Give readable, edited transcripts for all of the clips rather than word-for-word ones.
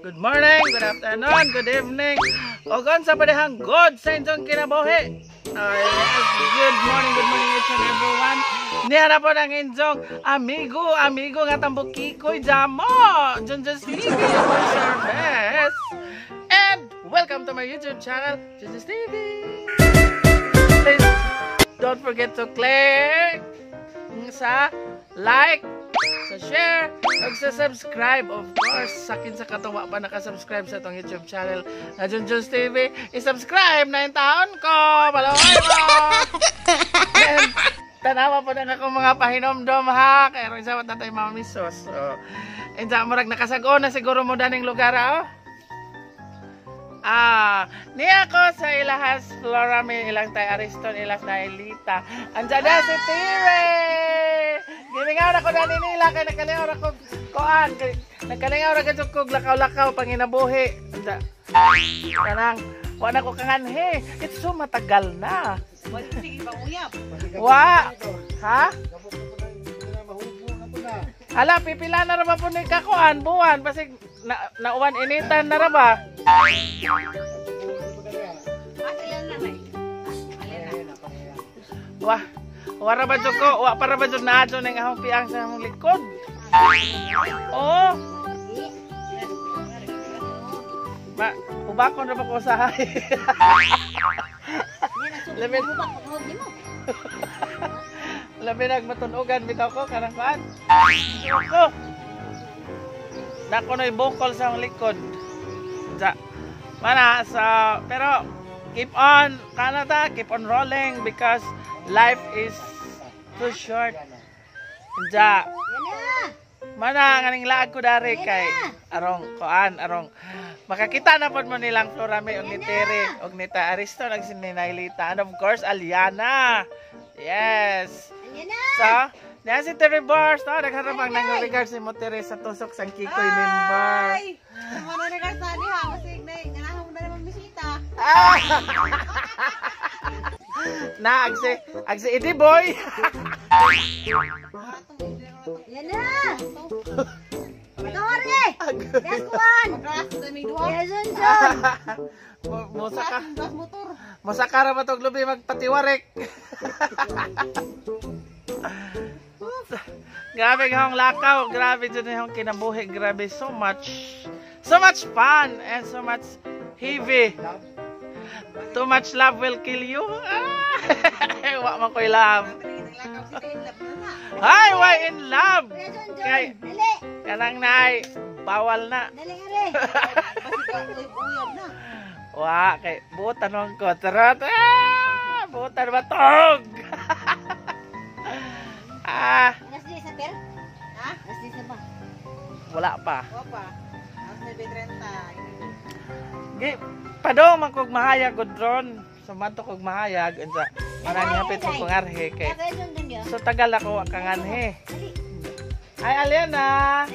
Good morning, good afternoon, good evening. O sa padehang good sa inyong kinabuhi. Yes, good morning each and everyone. Niya na po ng inyong amigo, amigo nga tambok kikoy jamo. Junjun TV for service. And welcome to my YouTube channel, Junjun TV. Please don't forget to click sa like, sa share, ug sa subscribe. Of course, sakin sa katuwa pa nakasubscribe sa itong YouTube channel na Junjun's TV. I-subscribe na yung taon ko! Malaway mo! And, tanawa po na akong mga pahinomdom ha. Kaya rin sa tatay mami sos. So, and sa murag nakasago na siguro mo daning lugar ha. Oh. Ah, niya ako sa ilahas Flora may ilang tay Ariston ilas na Elita. Andiyan na si Tire. Gimingaw na ko na nila kay nagkalingaw ra ko kuan kay nagkalingaw ra kadto kog lakaw-lakaw panginabuhi. Anja. Kanang wa na ko kanganhe. It's so matagal na. Sige pa uyab. Wa. Ha? Hala, pipila na ra ba po ni kakuan buwan basig na nauwan initan na ra ba? Wah, wara ba jud ko? Wa para ba jud naa jud ning ahong piang sa among likod? Oh. Ma, ubakon ra ba ko sa Labi Labi nagmatunogan bitaw ko kanang kuan. Ko. Dako noy bukol sa akong likod. Ja. Mana so pero keep on Canada, keep on rolling because life is too short. Ja. Mana kaning laag ko dari kay arong kuan arong makakita na pod mo nilang Florame og ni Tere og ni Ta Ariston og si Ninailita and of course Aliana. Yes. So, niya si Tere Bars, no? Nagharap ang nang regards si mo Tere sa tusok sang Kikoy member. Ay! Ano regards na diha kasi ganahan mo na naman bisita. Ah! Na agsi Idi boy. Yan na! Tore! Daswan! Yes, Zon! Musaka. Musaka ra ba tog lubi magpatiwarik. Grabe ang lakaw, grabe jud ang kinabuhi, grabe so much fun and so much heavy. Too much love will kill you. Ah, wa man koy love. Hi, why in love? Kay kanang nay bawal na. Wa kay buot tanong ko. Charot. Ah, buotan ba tog? Ah. Ha? Wala pa. Wala pa. Alas 9:30. Gi padong man kog mahayag gud ron. Sumadto kog mahayag unsa. Marami hapit ko kong arhe kay. So tagal ako wa kanganhe. Hi Aliana.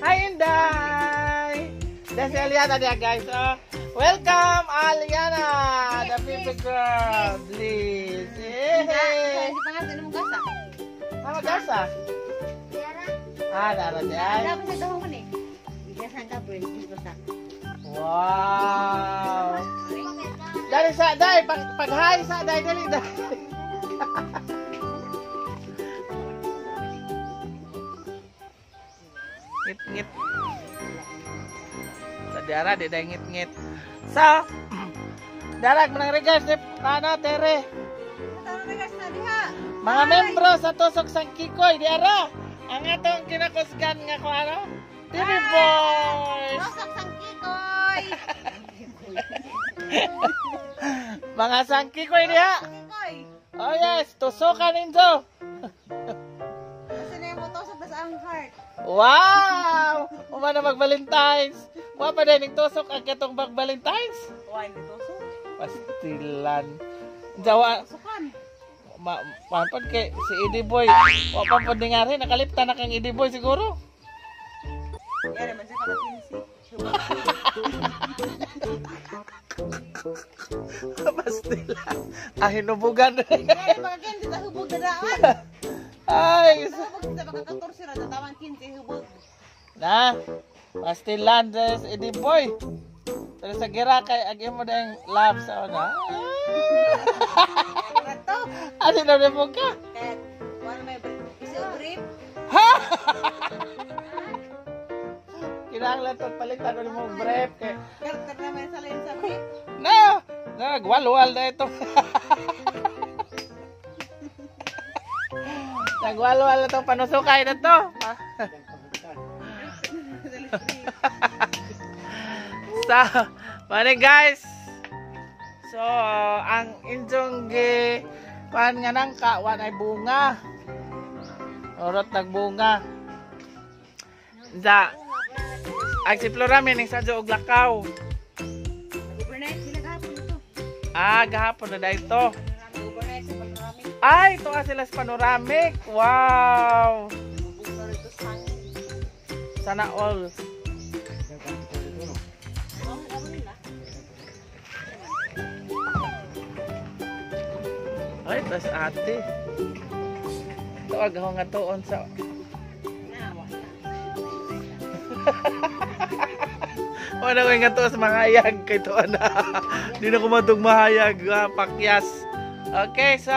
Hi Inday. That's Aliana dia guys. Oh. Welcome Aliana, the baby girl. Please. Hey. Mama gasa. Ah, dara diay. Wow. Dali sa dai pag hi sa dai dali dai. Ngit-ngit. Sa diara di dai ngit-ngit. So, darag manang regards ni ano Tere. Mga membro sa Tusok Sang Kikoy diara. Ang atong kinakusgan nga ko ano? TV Boys. Tusok Sang Kikoy. Mga Sang Kikoy diha. Oh yes, tusokan ninyo. Kasi na yung tusok na sa ang heart. Wow! Uma na mag-Valentine's. Wa pa din tusok ang katong mag-Valentine's. Wa hindi tusok. Pastilan. Jawa. Tusokan. Ma pad kay si Eddie Boy. Wa pa pod ni ngari nakalipta na kang Eddie Boy siguro. Yari man siya pagka-15. Pastilan. Ah, hinubugan. Yari pagka-15 sa hubog na daan. Ay, Hubog sa baka 14 ra tawan 15 hubog. Na, pastilan des idi boy. Pero sa gira kay agi mo dang love sa una. Rato. Ano na mo ka? Kaya wala may iso brief. Ha? Kinahanglan to palitan mo mo brief kay Karter naman sa lain sa brief. Na, nagwalwal na ito. Nagwalwal na itong panusukay na to. So, mani guys. So, ang inyong gi kuan nga nangka wa ay bunga. Orot nagbunga. Da. Ang si Flora ning sadyo og lakaw. Overnight sila gahapon ito. Ah, gahapon na dahil to. Overnight sa panoramic. Ay, ito nga sila sa panoramic. Wow. Bubog na rito sa hangin. Sana all. Oh, gahapon nila. Ay, tas ate. Ito agaw nga tuon sa Na, wala. Wala ko nga tuon sa mahayag kay tuon na. Di na ko matug mahayag, pakyas. Okay, so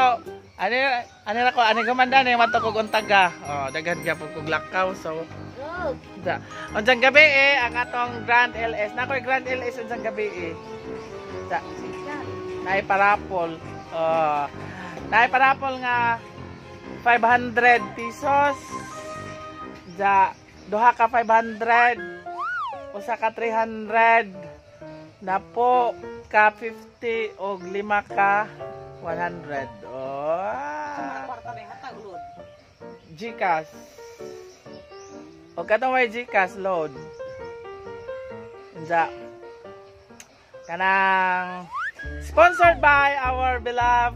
ano ano na ko ano gumanda na mato kog untaga. Oh, daghan gyapon kog lakaw, so Go. da. Unsang gabi eh ang atong Grand LS. Na ko'y Grand LS unsang gabi eh. Da. Naay parapol. Oh. Naay parapol nga 500 pesos. Da duha ka 500. Usa ka 300. Napo ka 50 og lima ka 100. Oh. Kwarta na hatag load. GCash. O katong may GCash load. Unsa? Kanang sponsored by our beloved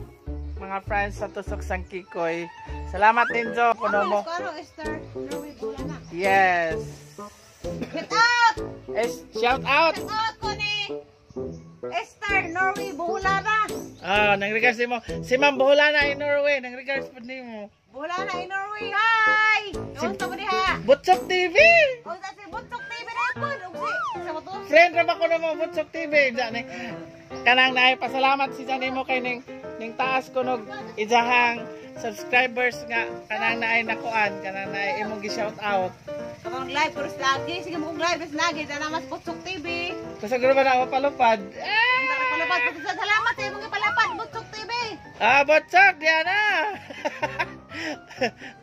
mga friends sa Tusok Sangkikoy. Salamat ninyo kuno mo. Ano, Esther? Norway bola na. Yes. Get out! Es, shout out. Shout out ko ni Esther Norway Buholana. Ah, nang regards nimo. Si Ma'am Buholana in Norway, nang regards pud nimo. Buholana in Norway. Hi! Unsa mo diha? Butchok TV. Unsa si Butsok TV na pod ug si sa mo to? Friend ra ba ko namo Butchok TV? Diyan ni. Kanang naay pasalamat si Jan nimo kay ning taas ko nog ijahang subscribers nga kanang naay nakuan, kanang naay imong gi-shout out. Kamang live pero lagi sige mo kong live bes lagi dana mas Butsok TV. Kusog ra ba na mapalupad? Ah! Ang palapad. Salamat sa imong gipalapad Butsok TV. Ah, Butchok, diyan na.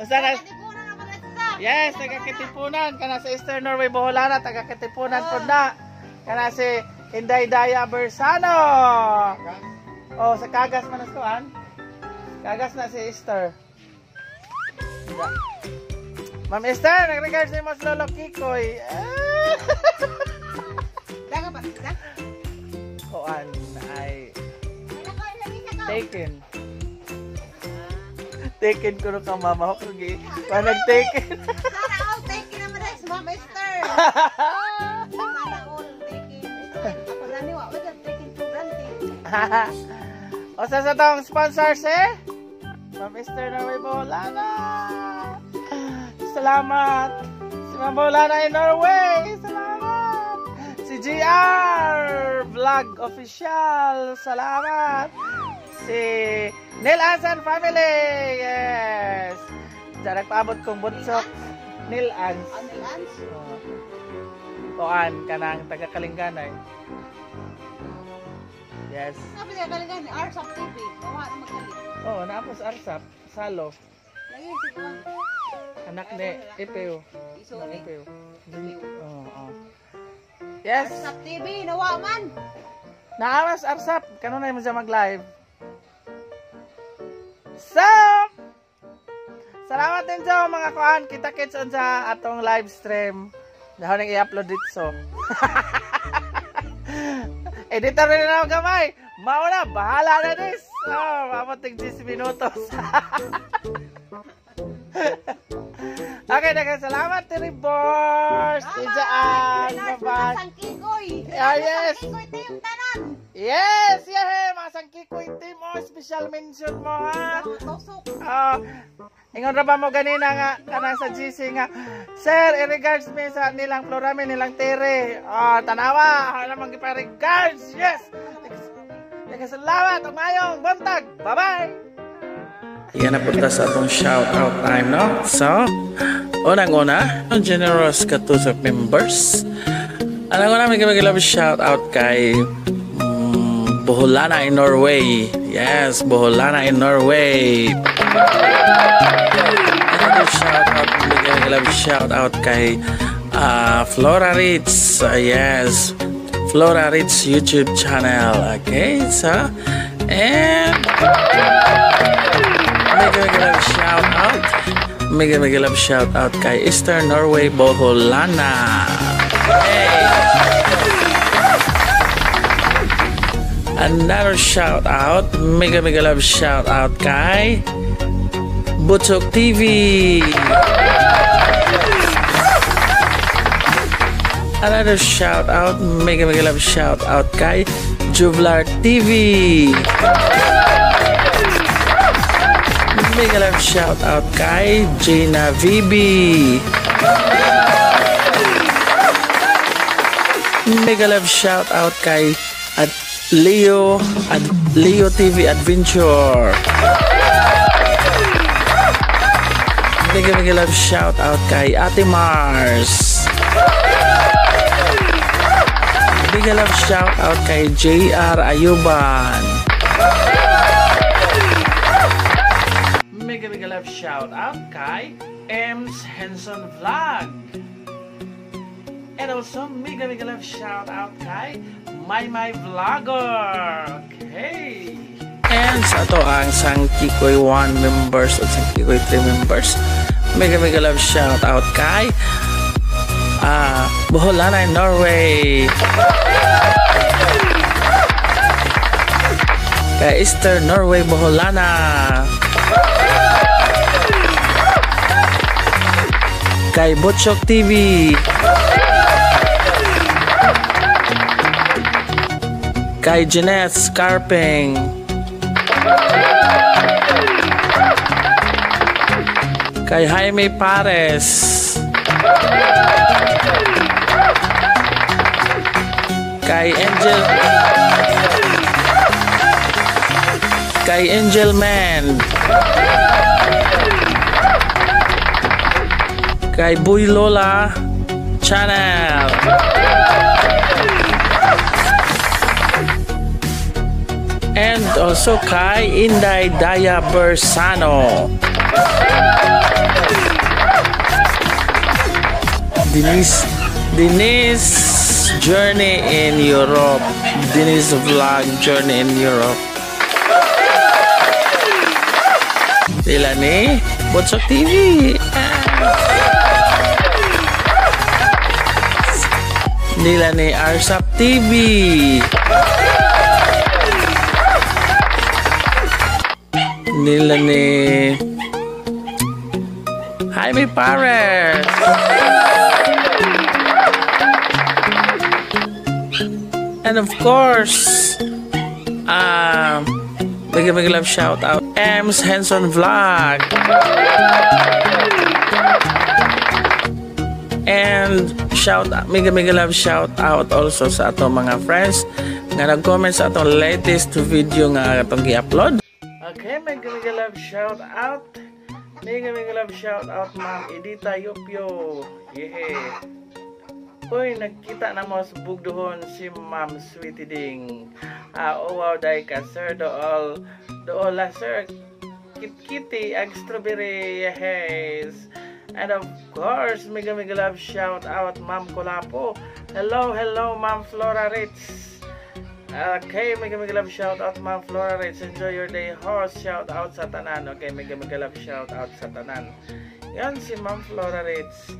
Basta na. Katipunan na pala sa. Yes, taga Katipunan. Kana sa Eastern Norway, Boholana, taga Katipunan po na. Kana si Inday Daya Bersano. Oh, sa Kagas man kuan. Kagas na si Esther. Ma'am Esther, nag-regards sa imo sa Lolo Kikoy. Ah! Daga pa sa. Kuan ay Wala ko, lamisa ko. taken. Taken ko ka mama ko gi. Pa nag-taken. Sana all take naman dahil si Ma'am Esther. Sana all take. Ako gani wa wa taken for granted. O sa tong sponsors eh? Ma'am Esther Norway Bolana. Salamat. Si Ma'am Bolana in Norway. Salamat. Si GR Vlog Official. Salamat. Si Neil Ansan Family. Yes. Diyan nagpaabot kong butsok. Neil Ans. Ambulance. Oh. Kuan kanang taga Kalinganay. Yes. Sabi niya kalingan ni Arsap TV. Mawa na magkalit. Oh, naapos Arsap, Salo, Lagi si Kuan. Anak ni Ipeo. Isuri. Ipeo. Oo, oh, Yes. Arsap TV nawa man. Naawas Arsap, kanunay mo siya mag-live. So, salamat din sa mga kuan. Kita-kits on sa atong live stream. Dahon nang i-upload dito. Editor rin na ako gamay. Mao na, bahala na this. Oh, mabot tig 10 minutos. Okay, daghang salamat, Tiribors. Ijaan. Bye-bye. Sang Kikoy. Ah, yes. Sang Kikoy team tanan. Yes! Yeah! Mga Sangkikoy team, oh, special mention mo, ha? Tusok. Ah, ingon ra ba mo ganina nga kanang sa GC nga, "Sir, in regards mi sa nilang Florami, nilang Tere." Ah, tanawa, ako namang gipa-regards. Yes. Salamat ug maayong buntag. Bye-bye. Yan na punta sa atong shout out time, no? So, unang-una, ang generous katusok members. Unang-una, may love shout out kay Boholana in Norway. Yes, Boholana in Norway. Another shout out, mega love shout out kay Flora Ritz. Yes, Flora Ritz YouTube channel. Okay, so, and mega mega love shout out. Mega mega love shout out kay Eastern Norway Boholana. Hey! Another shout out, mega mega love shout out kay Butok TV. Another shout out, mega mega love shout out kay Juvlar TV. Mega love shout out kay Gina VB. Mega love shout out kay at Leo at Leo TV Adventure. Mega mega love shout out kay Ate Mars. Mega love shout out kay JR Ayuban. Mega mega love shout out kay Ems Henson Vlog. And also mega mega love shout out kay My My Vlogger. Okay. And sa ato ang Sangkikoy 1 members at Sangkikoy 3 members. Mega mega love shout out kay Boholana in Norway. Kay Easter Norway Boholana. Kay Butchok TV. Kay Jeanette Scarping. Kay Jaime Pares. Kay Angel. Kay Angel Man. Kay Buy Lola Channel. And also kay Inday Daya Bersano. Denise Journey in Europe. Denise Vlog Journey in Europe. Sila ni Butchok TV. Nila ni Arsap TV. Nila ni Jaime Pares. And of course, big big love shout out Ems Henson Vlog. And shout mega mega love shout out also sa atong mga friends nga nag-comment sa atong latest video nga atong gi-upload. Okay, mega mega love shout out. Mega mega love shout out Ma'am Edita Yupio. Yeah. Uy, nagkita na mo sa bugduhon si Ma'am Sweetie Ding. Oh wow, dai ka sir dool. Dool la sir. Kit-kitty ag strawberry. Yes. And of course, mega mega love shout out Ma'am Colapo. Hello, hello Ma'am Flora Ritz. Okay, mega mega love shout out Ma'am Flora Ritz. Enjoy your day, host. Shout out sa tanan. Okay, mega mega love shout out sa tanan. Yan si Ma'am Flora Ritz.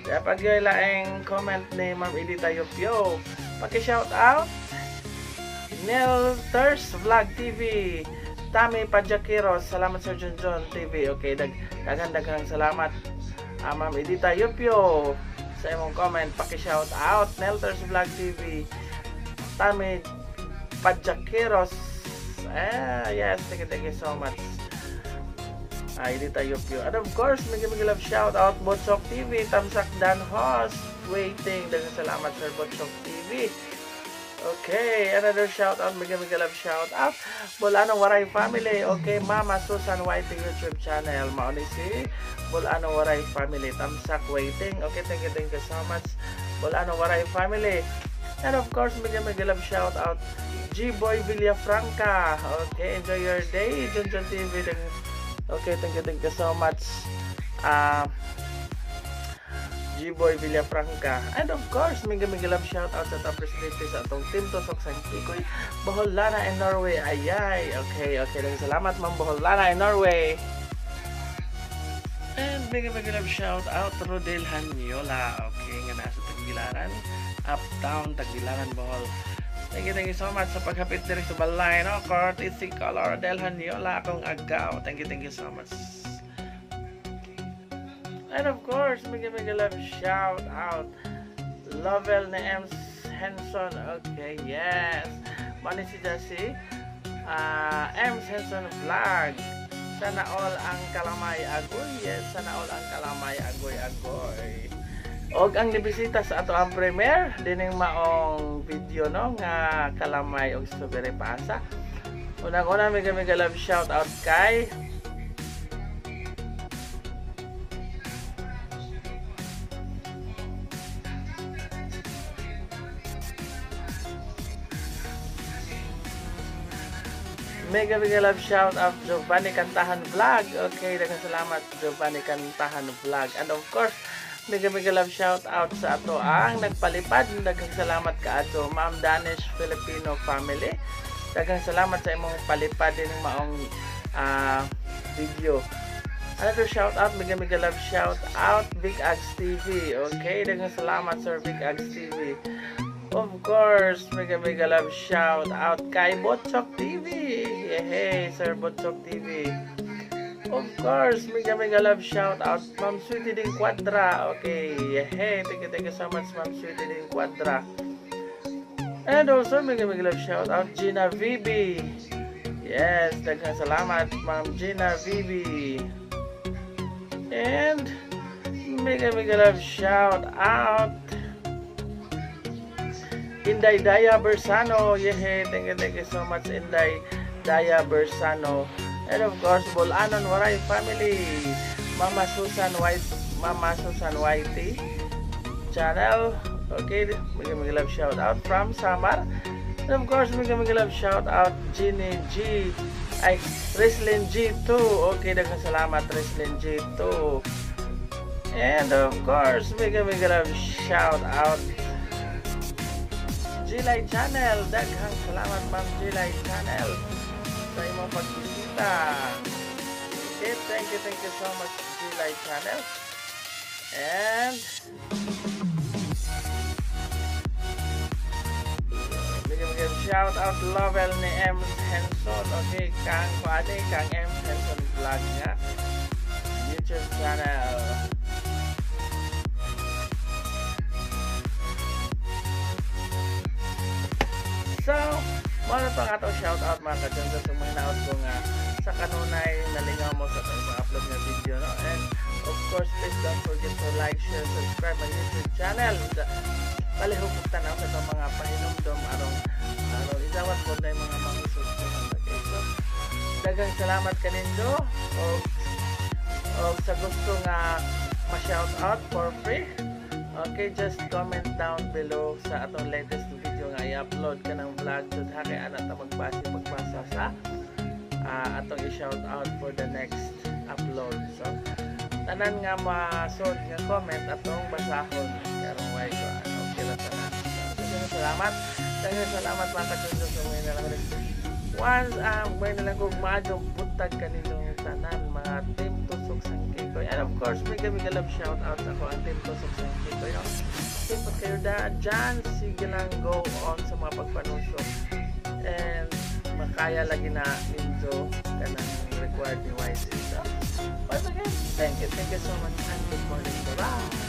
Pag yung laing comment ni Ma'am Edita Yupio, paki-shout out Nel Thirst Vlog TV, Tami Padjakiros, salamat Sir John John TV. Okay, daghan-daghang salamat Ma'am Edita Yupio sa imong comment. Paki-shout out Nel Thirst Vlog TV, Tami Padjaqueros. Yes, thank you so much. Edita Yupyo. And of course, mega mega love shout out Botchok TV, Tamsak Dan Host, waiting. Daghang salamat, Sir Botchok TV. Okay, another shout out, mega mega love shout out Bolano Waray Family. Okay, Mama Susan White YouTube channel. Mao ni si Bolano Waray Family, Tamsak waiting. Okay, thank you so much, Bolano Waray Family. And of course, mega mega love shout out G-Boy Villafranca. Okay, enjoy your day, Junjun TV. Okay, thank you so much, G-Boy Villafranca. And of course, mega mega love shout out sa top presidente sa atong Team Tusok Sang Kikoy, Boholana in Norway. Ayay. Okay, daghang salamat, Ma'am Boholana in Norway. And mega mega love shout out Rodel Hanyola. Okay, nga nasa Tagbilaran, Uptown Tagbilaran, Bohol. Thank you so much sa paghapit diri sa balay, no? Courtesy color Rodel Hanyola, akong agaw. Thank you so much. And of course, mega mega love shout out Lovell ni M. Henson. Okay, yes. Mani si Jassy, M. Henson Vlog. Sana all ang kalamay agoy. Yes, sana all ang kalamay agoy agoy. Og ang nibisita sa ato ang premiere dining maong video, no, nga kalamay og strawberry pasa. Unang-una, mega mega love shout out kay mega mega love shout out Giovanni Kantahan Vlog. Okay, daghang salamat, Giovanni Kantahan Vlog. And of course, mega mega love shout out sa ato ang nagpalipad. Daghang salamat kaato, Ma'am Danish Filipino Family. Daghang salamat sa imong palipad din maong video. Another shout out, mega mega love shout out Big Ags TV. Okay, daghang salamat, Sir Big Ags TV. Of course, mega mega love shout out kay Botchok TV. Hey, Sir Botchok TV. Of course, mega mega love shout out Ma'am Sweetie Ding Quadra. Okay, hey, thank you so much, Ma'am Sweetie Ding Quadra. And also, mega mega love shout out Gina VB. Yes, daghang salamat, Ma'am Gina VB. And mega mega love shout out Inday Daya Bersano. Yeah, thank you so much, Inday Daya Bersano. And of course, Bolanon Waray Family, Mama Susan White, Mama Susan Whitey channel. Okay, mega mega love shout out from Samar. And of course, mega mega love shout out Genie G, ay Rislin G2. Okay, daghang salamat, Rislin G2. And of course, mega mega love shout out Gilay Channel. Daghang salamat, Ma'am Gilay Channel, sa imong pagbisita. Okay, thank you so much, Gilay Channel. And mega mega shout out Lovell ni M. Henson. Okay, kang kuani kang M. Henson Vlog nga YouTube channel. So, mao na to ang atong shout out, mga kajunjun, sa mga naot ko nga sa kanunay nalingaw mo sa atong upload nga video, no? And of course, please don't forget to like, share, subscribe my YouTube channel. Palihog tanaw sa itong mga pahinumdom arong arong idawat po na yung mga mangisultihan. Okay, so daghang salamat kanindo og sa gusto nga ma-shout out for free. Okay, just comment down below sa atong latest video nga i-upload ka ng vlog so kay ana ta magbase pagbasa sa atong i-shout out for the next upload. So tanan nga masod nga comment atong basahon karong way ko ano okay ra tanan. So, daghang salamat. Daghang salamat mga kajunjun sa mga nalang once may nalang kog maadong buntag kaninyong tanan mga Team Tusok Sang Kikoy. And of course, mega mega love shout out sa ko ang Team Tusok Sang Kikoy. No? Simpot kayo da dyan, sige lang, go on sa mga pagpanusok and makaya lagi na ninyo kanang required ni YC. So, once again, thank you so much and good morning. Bye-bye!